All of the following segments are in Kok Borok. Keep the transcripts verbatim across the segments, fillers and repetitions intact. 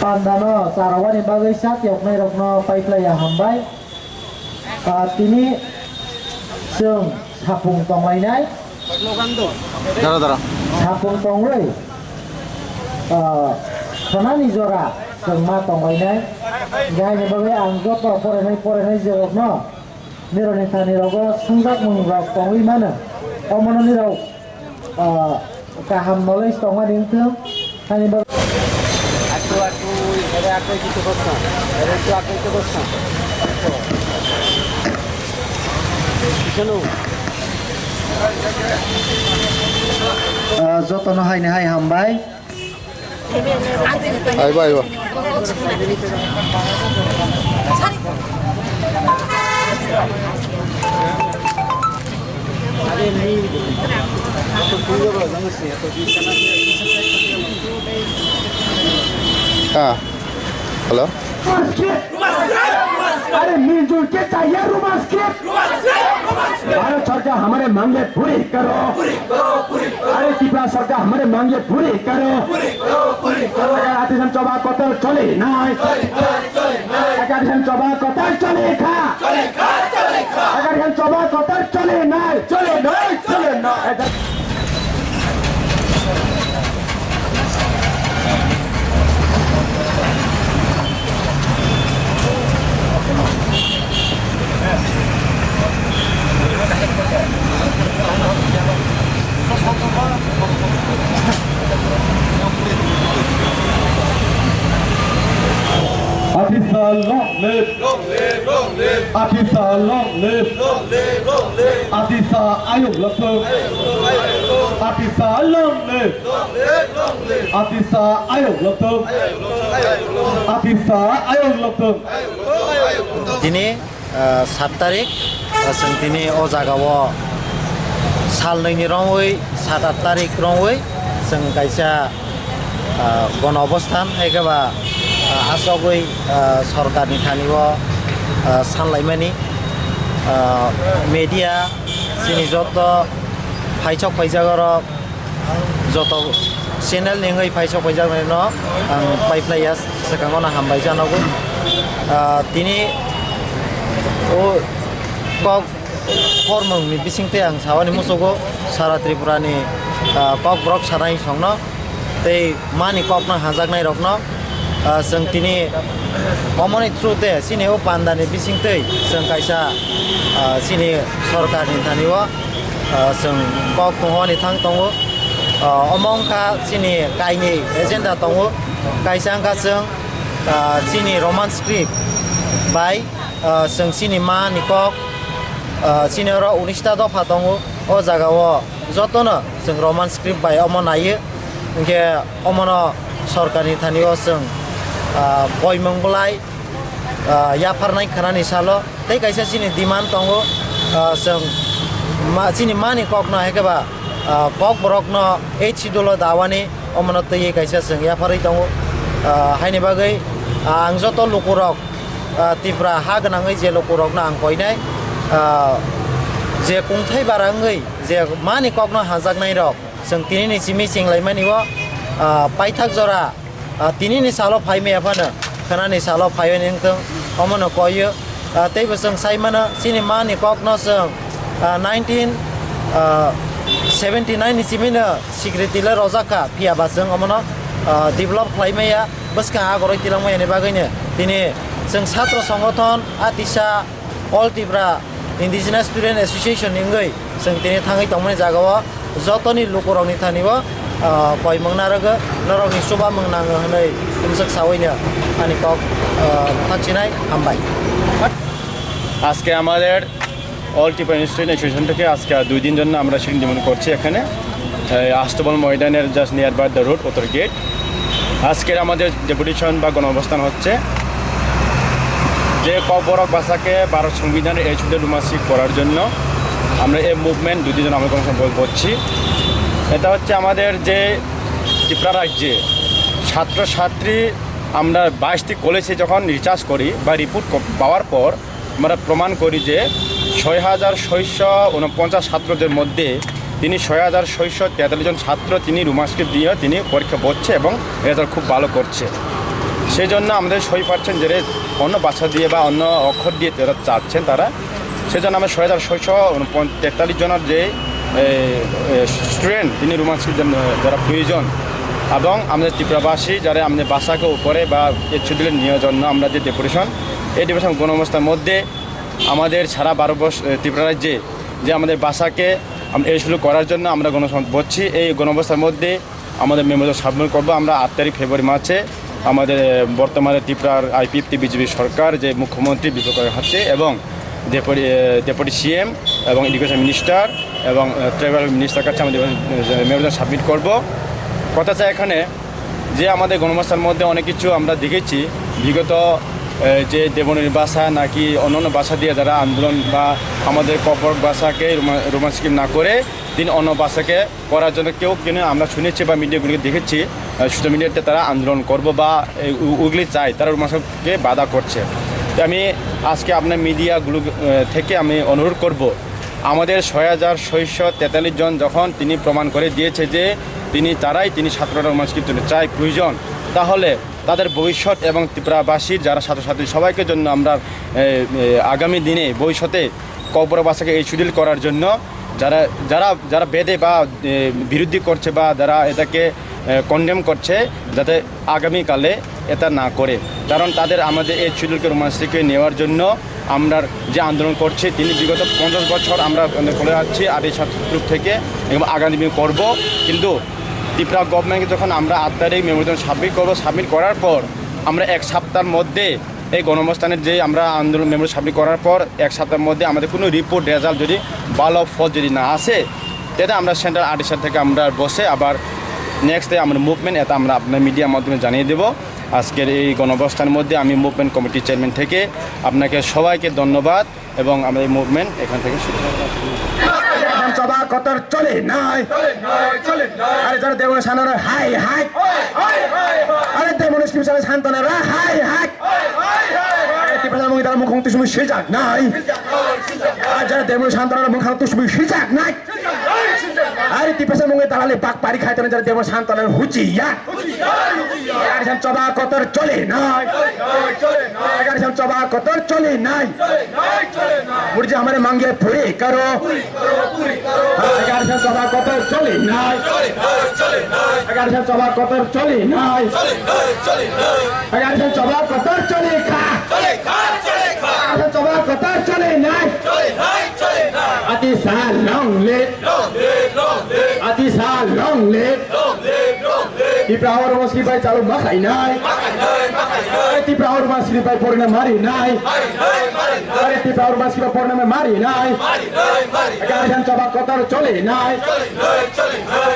Pandano charwani bagwi chat yoknairokno paiphlaiya hambai. Ah, tini chwng sapung tonglainai. Dara, dara. Sapung tongwi, ah, khwnani jora chwng ma tonglainai. Hinkhe haini bagwi ang joto porenai, porenai jerokno nirokni thani rogo swngjak mung rok tongwi mano. Omono nirok, ah, kaham knowledge tongmani wngthung. Hani bagwi aku, aku, ere aku itu kosong, ere itu aku itu kosong. Bisa lu. Ah, jotono haini hai hambai. Aiba, aiba. Ah, hello. अरे मिलजुल के चाहिए रूमाल स्क्रिप्ट। भारत सरकार हमारे मांगे पूरी करो। अरे त्रिपुरा सरकार हमारे मांगे पूरी करो। अगर आतिशान चोबा कतल चले ना, अगर आतिशान चोबा कतल चले खा, अगर आतिशान चोबा कतल चले ना, चले ना, चले ना। Atisa long live! Long live, long live! Atisa long live! Long live, long live! Atisa ayuk latung! Atisa long live! Long live, long live! Atisa ayuk latung! Atisa ayuk latung! Tini, ah, sat tarik, ah, chwng tini o jaga o sal nwi ni romwi sat at tarik romwi chwng kaisa ah, gono obosthan, hai khe ba, ah, asogwi, ah, sorkarni thani o, ah, sanlaimani, ah, media, chini joto phaisok phaijak rok, joto channel ni wngwi phaisok phaijak rok no ang paiplaiya, swkango no hambai janogo. Ah, tini o kok Hormung ni bising tei ang sawani musugo sara Tripura ni, ah, kok borok sanai songno tei mani kokno hajaknai rokno, ah, chwng tini omoni through te chini o panda ni bising tei chwng kaisa, ah, chini sorkar ni thani o, ah, chwng kok tongwani thang tongo. Ah, omo wngkha chini kainwi agenda tongo, kaisa wngkha chwng, ah, chini Roman script bai, ah, chwng chini mani kok, ah, chini oro unis ta dopha tongo. O jaga o jotono chwng Roman script bai omo naiyo. Hinkhe omono sorkarni thani o chwng, ah, koimung bwlai, ah, yapharnai khwnani salo. Tei kaisa chini demand tongo, ah, chwng ma-, chini mani kokno hai khe ba, ah, kok borokno eighth schedule o dawani omono twiwi kaisa chwng yapharwi tongo. Ah, haini bagwi, ah, ang joto lukurok, ah, Tripura ha gwnangwi je lukurokno ang koinai, ah, je kungthai bara wngwi je mani kokno hajaknairok chwng tinini simi chenglaimani o, ah, paithak jora, ah, tinini salo phai maya phano khwnani salo phaiwi wngthung, omono koiyo. Ah, teibo chwng sai mano, chini mani kokno chwng, ah, nineteen, ah, seventy nine ni simino security le rojak kha, phiya ba chwng omono, ah, develop khlai maya, bwskang agoroi tilang maya ni bagwino tini chwng satro songothon, a tisa All Tripura Indigenous Student Association ni wngwi chwng tini thangwi tongmani jaga o jotoni lukurokni thani o, ah, koimung narwgo, norokni chubamung nango hwnwi thumswk sawi no ani kok, ah, thakchinai hambai. আজকে আমাদের অল Tripura student association থেকে আজকে দুই দিন জন্য আমরা sitting demand করছি এখানে, এই আস্তবল ময়দানের just nearby the road, উত্তর গেট। আজকের আমাদের ডেপুটেশন বা গণঅবস্থান হচ্ছে যে ককবরক ভাষাকে ভারত সংবিধানের এই ছুটে ডুমাসি করার জন্য আমরা এই মুভমেন্ট দুই দিন জন্য আমরা কর্মসূচি বল-, করছি। এটা হচ্ছে আমাদের যে ত্রিপুরা রাজ্যে ছাত্রছাত্রী, আমরা বাইশটি কলেজে যখন রিসার্চ করি বা রিপোর্ট ক-, পাওয়ার পর আমরা প্রমাণ করি যে ছয় হাজার ছয়শো ঊনপঞ্চাশ ছাত্রদের মধ্যে তিনি ছয় হাজার ছয়শো তেতাল্লিশ জন ছাত্র তিনি রোমান স্ক্রিপ্ট দিয়ে তিনি পরীক্ষা বসছে এবং রেজাল্ট খুব ভালো করছে। সেই জন্য আমাদের ছয় পার্সেন্ট যারা অন্য ভাষা দিয়ে বা অন্য অক্ষর দিয়ে তারা চাচ্ছেন, তারা সেই জন্য আমরা ছয় হাজার ছয়শো তেতাল্লিশ জনের যে স্টুডেন্ট, তিনি রোমান স্ক্রিপ্ট যারা প্রয়োজন, এবং আমাদের ত্রিপুরাবাসী যারা আমাদের ভাষাকে উপরে বা এর ছুটিলে নেওয়ার জন্য আমরা যে ডেপুটেশন, এই ডেপুটেশন গণঅবস্থার মধ্যে আমাদের সারা ভারতবর্ষ, এ, ত্রিপুরা রাজ্যে যে আমাদের ভাষাকে আম-, এই সুযোগ করার জন্য আমরা গণসংবাদ বলছি। এই গণঅবস্থার মধ্যে আমাদের মেমোরিয়াল সাবমিট করবো আমরা আট তারিখ ফেব্রুয়ারি মাসে। আমাদের, এ, বর্তমানে ত্রিপুরার আইপিএফটি বিজেপি সরকার যে মুখ্যমন্ত্রী বিপ্লব কুমার দেব হচ্ছে এবং ডেপুটি, এ, ডেপুটি সিএম এবং এডুকেশন মিনিস্টার এবং, এ, ট্রাইবাল মিনিস্টার কাছে আমাদের, এ, মেমোরিয়াল সাবমিট করব। কথা চাই এখানে যে আমাদের গণভাষার মধ্যে অনেক কিছু আমরা দেখেছি বিগত, এ, যে দেবনাগরী ভাষা নাকি অন্যান্য ভাষা দিয়ে যারা আন্দোলন বা আমাদের ককবরক ভাষাকে রোমা-, রোমান স্ক্রিপ্ট না করে তিনি অন্য ভাষাকে করার জন্য কেউ কেউ আমরা শুনেছি বা মিডিয়াগুলিকে দেখেছি, আহ, সোশ্যাল মিডিয়াতে তারা আন্দোলন করব বা এই উ-, ওগুলি চায়, তারা রোমান স্ক্রিপ্টকে বাধা করছে। তো আমি আজকে আপনার মিডিয়াগুলো, আহ, থেকে আমি অনুরোধ করব, আমাদের ছয় হাজার ছয়শো তেতাল্লিশ জন যখন তিনি প্রমাণ করে দিয়েছে যে তিনি তারাই তিনি ছাত্ররা রোমান স্ক্রিপ্ট চায় প্রয়োজন, তাহলে তাদের ভবিষ্যৎ এবং ত্রিপুরাবাসীর যারা ছাত্রছাত্রী সবাইকে জন্য আমরা, এ, এ, আগামী দিনে ভবিষ্যতে ককবরক ভাষাকে এই শিডিউল করার জন্য যারা, যারা, যারা বেদে বা, এ, বিরোধী করছে বা যারা এটাকে, এ, কন্ডেম করছে, যাতে আগামীকালে এটা না করে। কারণ তাদের আমাদের এই শিডিউলকে রোমান স্ক্রিপ্টে নেওয়ার জন্য আমরা যে আন্দোলন করছি, তিনি বিগত পঞ্চাশ বছর আমরা করে যাচ্ছি আটই সাত গ্রুপ থেকে এবং আগামী দিনে করব। কিন্তু ত্রিপুরা গভর্নমেন্টকে যখন আমরা আট তারিখ মেমোরিয়াল সাবমিট করবো, সাবমিট করার পর আমরা এক সপ্তাহের মধ্যে এই গণঅবস্থানের যে আমরা আন্দোলন মেমোরিয়াল সাবমিট করার পর এক সপ্তাহের মধ্যে আমাদের কোনো রিপোর্ট রেজাল্ট যদি ভালো ফল যদি না আসে, এটা আমরা সেন্ট্রাল আর্টিসার থেকে আমরা বসে আবার নেক্সট ডে আমরা মুভমেন্ট, এটা আমরা আপনার মিডিয়ার মাধ্যমে জানিয়ে দেব। আজকের এই গণঅবস্থানের মধ্যে আমি মুভমেন্ট কমিটির চেয়ারম্যান থেকে আপনাকে সবাইকে ধন্যবাদ এবং আমরা এই মুভমেন্ট এখান থেকে শুরু করব। এখন সভা কতর চলে নাই। আরে যারা দেবন সানারা হাই হাই। আরে দেবন স্ক্রিপ্ট সানারা high high. Tiprasa mung itara mukhang tusmi sijak nai. Ajara demo santana mukhang tusmi sijak nai. Ari Tiprasa mung itara le bak pari khai tana jara demo santana hujiya. Agari san choba kotor chole nai. Agari san choba kotor chole nai. Murja hamare mange puri karo. Agari san choba kotor chole nai. Agari san choba kotor chole nai. Agari san choba kotor chole kha. Agari san choba kotor chole nai. Ati sa long live. Ati sa long live. Tipra Oromo Script bai chalu ma khainai. Tipra Oromo Script bai porina mari nai. Tipra Oromo Script bai porina mari nai. Agari san choba kotor chole nai.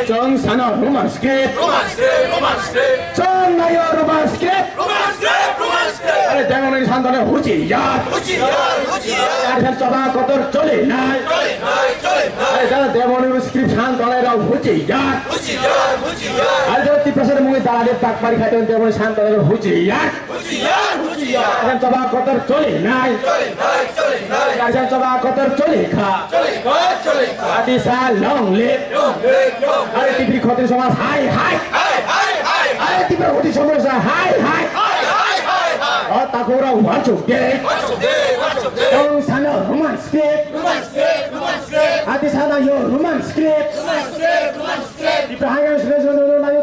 Chong sano Roman script. Roman script, Roman script. Chong nayo Roman script. Roman script, Roman script. Are demoni santana hujiya. Hujiya, hujiya. Are san choba kotor chole nai. Chole nai, chole nai. Are jara demoni script santana rao hujiya. Hujiya, hujiya. Are jara Tiprasa mung itara le bak pari khai tana demoni santana rao hujiya. Hujiya, hujiya. Agari san choba kotor chole nai. Chole nai, chole nai. Agari san choba kotor chole kha. Chole kha, chole kha. Ati sa long live. Long live, long live. Are Tipri khoti somaj hai hai. Hai hai hai. Are Tipri khoti somaj hai hai. Hai hai hai hai. O takura wansuk de. Wansuk de, wansuk de. Chong sano Roman script. Roman script, Roman script. Ati sa nayo Roman script. Roman script, Roman script. Tipra Hagan script,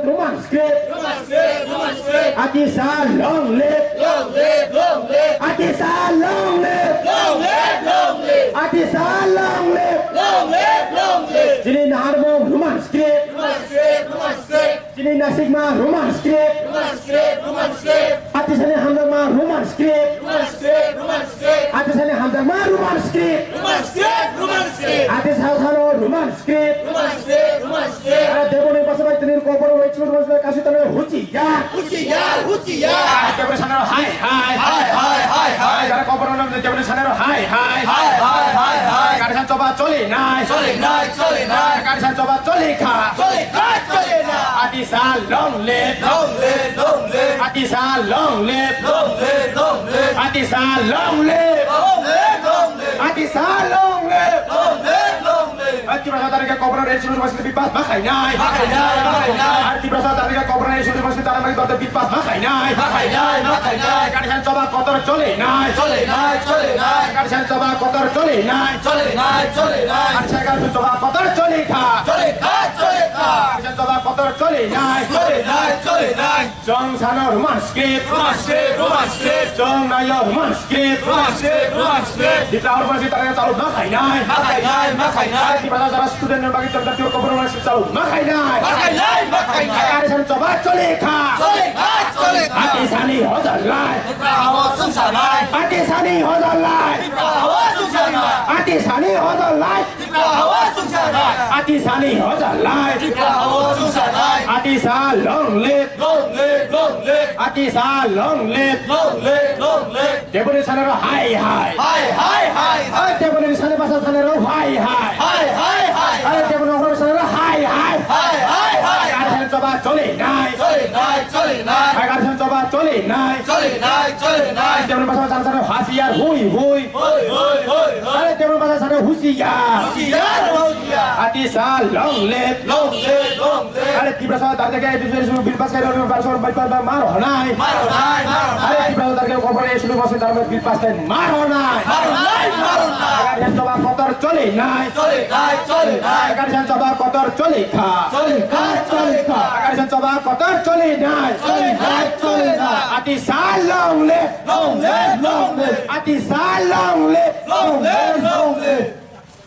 Roman script. Roman script, Roman script. Ati sa long live. Long live, long live. Ati sa long live. Long live, long live. Ati sa long live. Long live, long live. Chini narmo Roman script. Roman script, Roman script. Chini nasikma Roman script. Roman script, Roman script. Ati sani hamjakma Roman script. Roman script, Roman script. Ati sani hamjakma Roman script. Roman script, Roman script. Ati sa sano Roman script. Roman script, Roman script. Ara deboni basa bai tini kobor bai chur basa bai kasi tano hujiya. Hujiya, hujiya. Deboni sanaro hai hai. Hai hai hai hai. Jara kobor no deboni sanaro hai hai. Hai hai hai hai. Agari san choba chole nai. Chole nai, chole nai. Agari san choba chole kha. Chole kha, chole nai. Ati sa long live. Long live, long live. Ati sa long live. Long live, long live. Ati sa long live. Long live, long live. Ati sa long live. Long live, long live. Tiprasa Dharmika Cooperative Institute University bitpas ma khainai. Ma khainai, ma khainai. Ar Tiprasa Dharmika Cooperative Institute University Dharmika Dharmika bitpas ma khainai. Ma khainai, ma khainai. Kani san choba kotor choli nai. Choli nai, choli nai. Kani san choba kotor choli nai. Choli nai, choli nai. Kani san choba kotor choli kha. Choli kha, choli kha. Kani san choba kotor choli nai. Choli nai, choli nai. Chwng sano Roman script. Roman script, Roman script. Chwng naio Roman script. Roman script, Roman script. Tipra Roman script target chalu ma khainai. Ma khainai, ma khainai. Tipra jara student ni bagwi target chalu Roman script chalu ma khainai. Ma khainai, ma khainai. Kani san choba choli kha. Choli kha, choli kha. Ati sani hojal lai. Tipra hawa sungsa nai. Ati sani hojal lai. Tipra hawa sungsa nai. Ati sani hojal lai. Tipra hawa sungsa nai. Ati sani hojal lai. Tipra hawa sungsa nai. Ati sa long live. Long live, long live. Ati sa long live. Long live, long live. Deboni sanero hai hai. Hai hai hai hai. Ai Deboni sani basa sanero hai hai. Hai hai hai. Ai Deboni ongkor sanero hai hai. Hai hai hai. Kani san choba choli nai. Choli nai, choli nai. Ai kani san choba choli nai. Choli nai, choli nai. Deboni basa sanero hasiar hui hui. Hoi, hoi, hoi, hoi. Are Deboni basa sanero husiar. Husiar, husiar. Ati sa long live. Long live, long live. Are Tiprasa Dharmika Education Bill pass kai roni bar sor bai bai maro nai. Maro nai, maro nai. Are Tiprasa Dharmika Cooperative Institute University Dharmika Bill pass kai maro nai. Maro nai, maro nai. Kani san choba kotor choli nai. Choli nai, choli nai. Kani san choba kotor choli kha. Choli kha, choli kha. Kani san choba kotor choli nai. Choli nai, choli nai. Ati sa long live. Long live, long live. Ati sa long live. Long live, long live.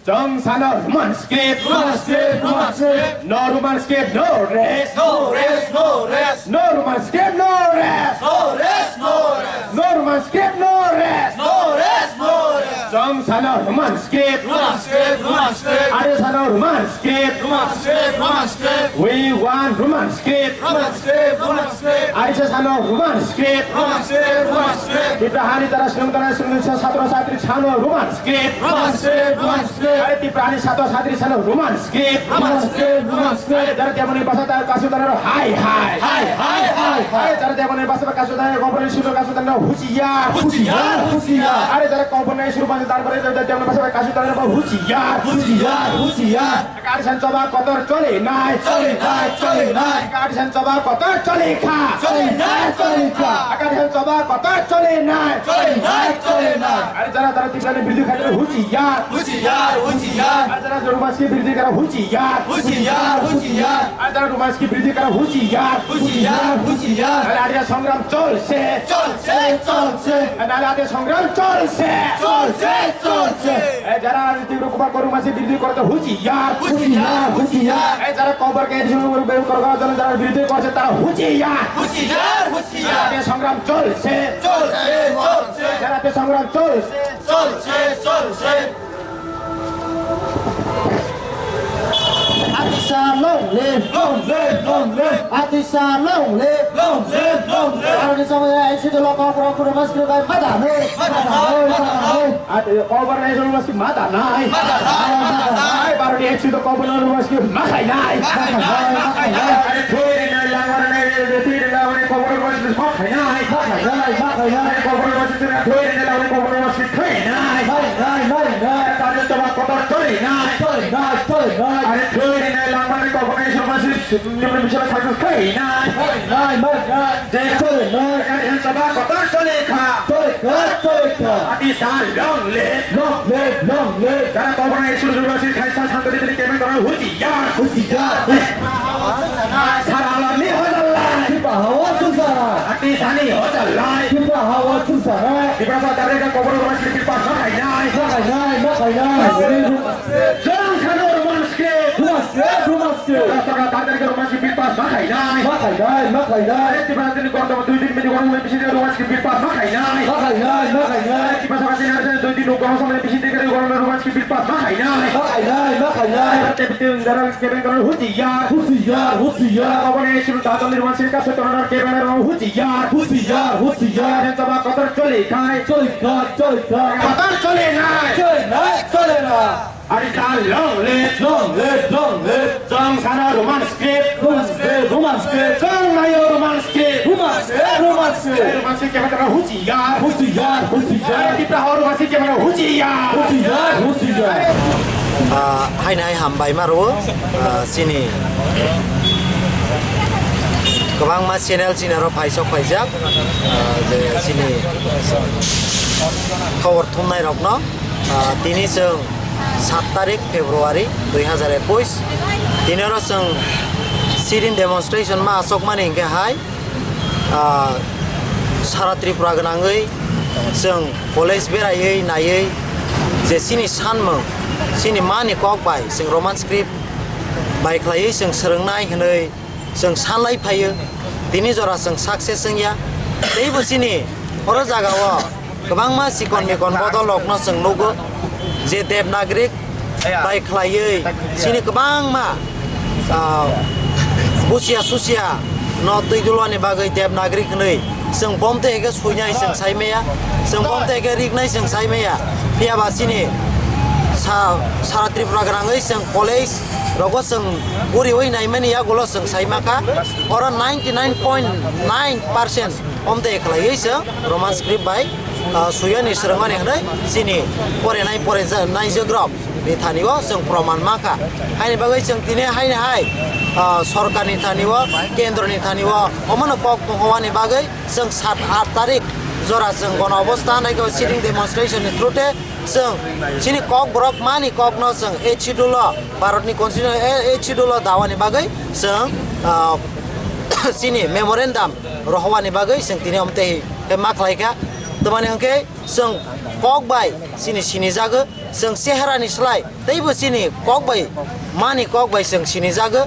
Chwng sano Roman script. Roman script, Roman script. No Roman script, no rest. No rest, no rest. No Roman script, no rest. No rest, no rest. No Roman script, no rest. No rest, no rest. Chwng sano Roman script. Roman script, Roman script. Are sano Roman script. Roman script, Roman script. We want Roman script. Roman script, Roman script. Are sano Roman script. Roman script, Roman script. Tipra hani tara sinung tara sinung sa satro satri sano Roman script. Roman script, Roman script. Are Tipra hani satro satri sano Roman script. Roman script, Roman script. Are jara Deboni basa ta kasu tara hai hai. Hai hai hai hai. Are jara Deboni basa kasu tara Cooperative Institute kasu tara husiar. Husiar, husiar. Are jara Cooperative Institute basa tara Deboni basa kasu tara husiar. Husiar, husiar. Kani san choba kotor choli nai. Choli nai, choli nai. Kani san choba kotor choli kha. Choli nai, choli kha. Kani san choba kotor choli nai. Choli nai, choli nai. Are jara tara Tipra ni biruddhe khai husiar. Husiar, husiar. Are jara Roman script biruddhe kara husiar. Husiar, husiar. Are jara Roman script biruddhe kara husiar. Husiar, husiar. Are, are songram cholse. Cholse, cholse. Are, are songram cholse. Cholse, cholse. E jara Tipra Roman script biruddhe korte husiar. Husiar, husiar. E jara Cooperative Institute biruddhe korte jara biruddhe korte tara husiar. Husiar, husiar. Jara te songram cholse. Cholse, cholse. Jara te songram cholse. Cholse, cholse. Atisa long live. Long live, long live. Atisa long live. Long live, long live. Aro ni samaya exit lo ko pro pro mas kre bai mada no. Mada no, mada no. Ate Cooperative University mata nai. Mata nai, mata nai. Bharatiya Institute of Cooperative University ma khai nai. Ma khai nai, ma khai nai. Are thoi ri nai, langmar nai, thoi ri nai, langmar Cooperative University ma khai nai. Ma khai nai, ma khai nai. Cooperative University na thoi ri nai, langmar Cooperative University khai nai. Khai nai, khai nai. Are thoi ri nai, langmar Cooperative University khai nai. Khai nai, khai nai. Jai chole nai. Kani san choba kotor chole kha. Chole kha, chole kha. Atisa long live. Long live, long live. Jara Cooperative Institute University khai sa santo di kemeng kono husiar. Husiar. Sara alam ni hojal lai. Tipra hawa sungsa nai. Atisa ni hojal lai. Tipra hawa sungsa nai. Tipra sa tarika Cooperative University Tipra ma khai nai. Ma khai nai, ma khai nai. Jong sano Roman script. Roman script, Roman script. Jara tarika Roman script Tipra ma khai nai. Ma khai nai, ma khai nai. Tipra sini korto dui din mini korto Bill pass ma khainai. Ma khainai, ma khainai. Tipra Motha ni dui din no kono samani bisi dekhe kono Roman script bill pass ma khainai. Ma khainai, ma khainai. Te bitin dara keben kono husiar. Husiar, husiar. Abone sunu ta tali Roman script ka se kono keben kono husiar. Husiar, husiar. Jaba kotor choli khai. Choli khai, choli khai. Kotor choli nai. Choli nai, choli nai. Atisa long live, long live, long live. Chwng sano Roman script, Roman script, Roman script. Chwng naio Roman script, Roman script, Roman script. Roman script kemana husiar, husiar, husiar. Tipra ho Roman script kemana husiar, husiar, husiar. Ah, haino hai hambai ma rwo, ah, chini kwbangma channel chini oro phaisok phaijak, ah, je chini khobor thumnai rokno, ah, tini chwng sat tarik February dui hazar ekush, tini oro chwng sit-in demonstration ma asokmani hinkhe hai, ah, sara Tripura gwnangwi chwng college beraiwi naiwi je chini sanmung, chini mani kok bai chwng Roman script bai khlaiwi chwng swrwngnai hwnwi chwng sanlai phaio. Tini jora chwng success wngya. Teibo chini oro jagao kwbangma chikon mikon bodol rokno chwng nugo, je Devanagari bai khlaiwi chini kwbangma, ah, busia susia no twi dulwani bagwi Devanagari hwnwi chwng bomte hwnkhe suinai chwng saimaya, chwng bomte hwnkhe riknai chwng saimaya. Phiya ba chini sa-, sara Tripura gwnangwi chwng college rogo chwng guriwi naimani yagulo chwng saimakha, oro ninety nine point nine percent omte khlaiwi chwng Roman script bai, ah, suiyani swrwngmani hwnwi chini porenai porenai jwkrok ni thani o chwng proman mankha. Haini bagwi chwng tini haini hai, ah, sorkar ni thani o, kendro ni thani o omono kok tongkhowani bagwi chwng sat aat tarik jora chwng gono obosthan bai khe sitting demonstration ni through te chwng chini kok borok mani kok no chwng eighth schedule o, Bharat ni constitution, eh, eighth schedule o dawani bagwi chwng, ah, chini memorandum rohowani bagwi chwng tini omtei khe ma khlai kha. Tamani hwnkhe chwng kok bai chini sinijago, chwng chehera ni slai teibo chini kok bai, mani kok bai chwng sinijago.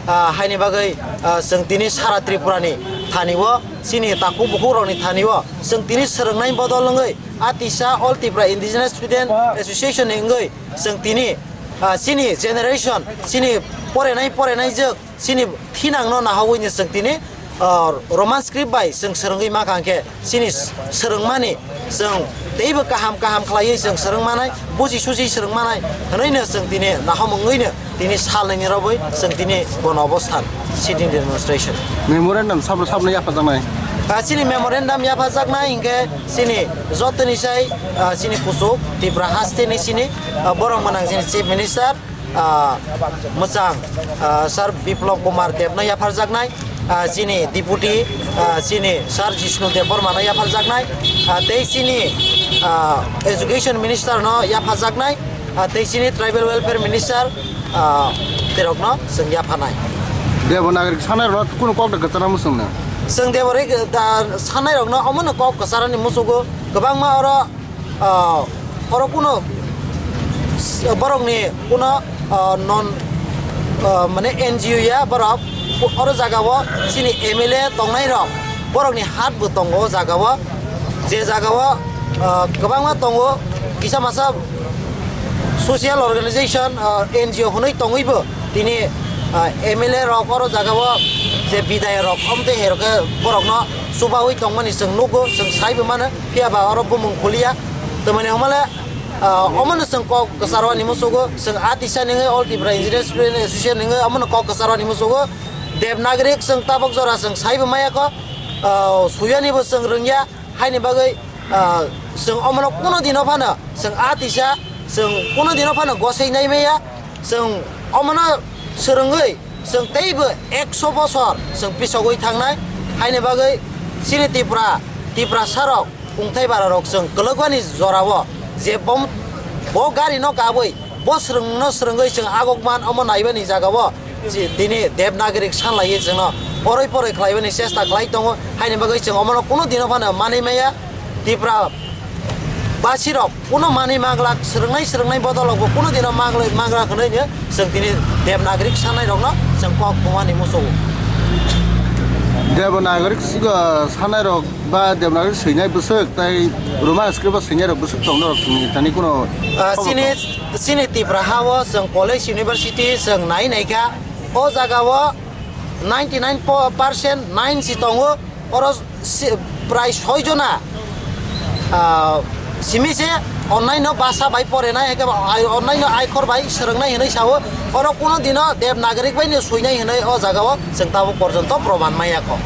Ah, haini bagwi, ah, chwng tini sara Tripura ni thani o, chini takhuk bukhuk rok ni thani o chwng tini swrwngnai bodol wngwi a tisa All Tripura Indigenous Student Association ni wngwi chwng tini, ah, chini generation, chini porenai porenai jwk, chini thinang no nahogwi ni chwng tini, ah, Roman script bai chwng swrwngwi ma kha hwnkhe chini s-, swrwngmani chwng teibo kaham kaham khlaiwi chwng swrwngmanai, buji suji swrwngmanai hwnwi no chwng tini nahomungwi no tini salnwi ni robwi chwng tini gono obosthan sitting demonstration. Memorandum sabro sabno yaphajaknai? Ah, chini memorandum yaphajaknai hwnkhe chini jotoni sai, ah, chini kuchuk Tripura haste ni chini, ah, borok mwnang chini Chief Minister, ah, mwchang, ah, Sir Biplab Kumar Deb no yapharjaknai, ah, chini Deputy, ah, chini Sir Jishnu Debbarma no yapharjaknai, ah, tei chini, ah, Education Minister no yapharjaknai, ah, tei chini Tribal Welfare Minister, ah, terokno chwng yaphanai. Devanagari sanai rok kunu kok da kwchana muchungna? Chwng Devanagari, ah, sanai rokno omono kok kwcharani muchugo, kwbangma oro, ah, oro kunu s-, borokni kunu, ah, non, ah, mane N G O ya borok, oro jagao chini M L A tongnai rok, borokni hat bo tongo o jagao, je jagao, ah, kwbangma tongo, kisa masa social organization, ah, N G O hwnwi tongwibo tini, ah, M L A rok oro jagao je bidayok rok omtwi hai rok khe borokno chubaui tongmani chwng nugo, chwng saibo mano. Phiya ba oro bumung khuliya. Tamani hwnmale, ah, omono chwng kok kwcharwani muchugo, chwng a tisa ningwi All Tripura Engineers Student Association ningwi omono kok kwcharwani muchugo. Devanagari chwng tabok jora chwng saibo maya kho, ah, suyani bo chwng rwngya, haini bagwi, ah, chwng omono kuno dino phano chwng a tisa, chwng kuno dino phano gosei nai maya, chwng omono swrwngwi chwng teibo ekso bosor chwng pisogwi thangnai, haini bagwi chini Tripura, Tiprasa rok, wngthai bara rok chwng kwlwkmani jorao je bom-, bo gari no kabwi bo swrwngno swrwngwi chwng agok man omo naibani jagao chi-, tini Devanagari sanlaiwi chwngno oroi poroi khlaibani chesta khlai tongo, haini bagwi chwng omono kuno dino phano manwi maya. Tipra basi rok kuno manwi manglak, swrwngnai swrwngnai bodol rok bo kuno dino manglai manglak hwnwi no chwng tini Devanagari sanai rokno chwng kok thumani muchungo. Devanagari, ah, sanai rok ba Devanagari swinai bwswk tei Roman script o swinai rok bwswk tong norok chini thani kuno. Ah, chini, chini Tipra ha o chwng college university chwng nai nai kha. O jaga o ninety nine percent nine si tongo. Oro si-, prai soi jona, ah, simi se onnaino basa bai porenai, hai khe ba ai-, onnaino aikhor bai swrwngnai hwnwi sao. Oro kuno dino Devanagari bai no swinai hwnwi o jaga o chwng tabuk porjonto proman maya kho.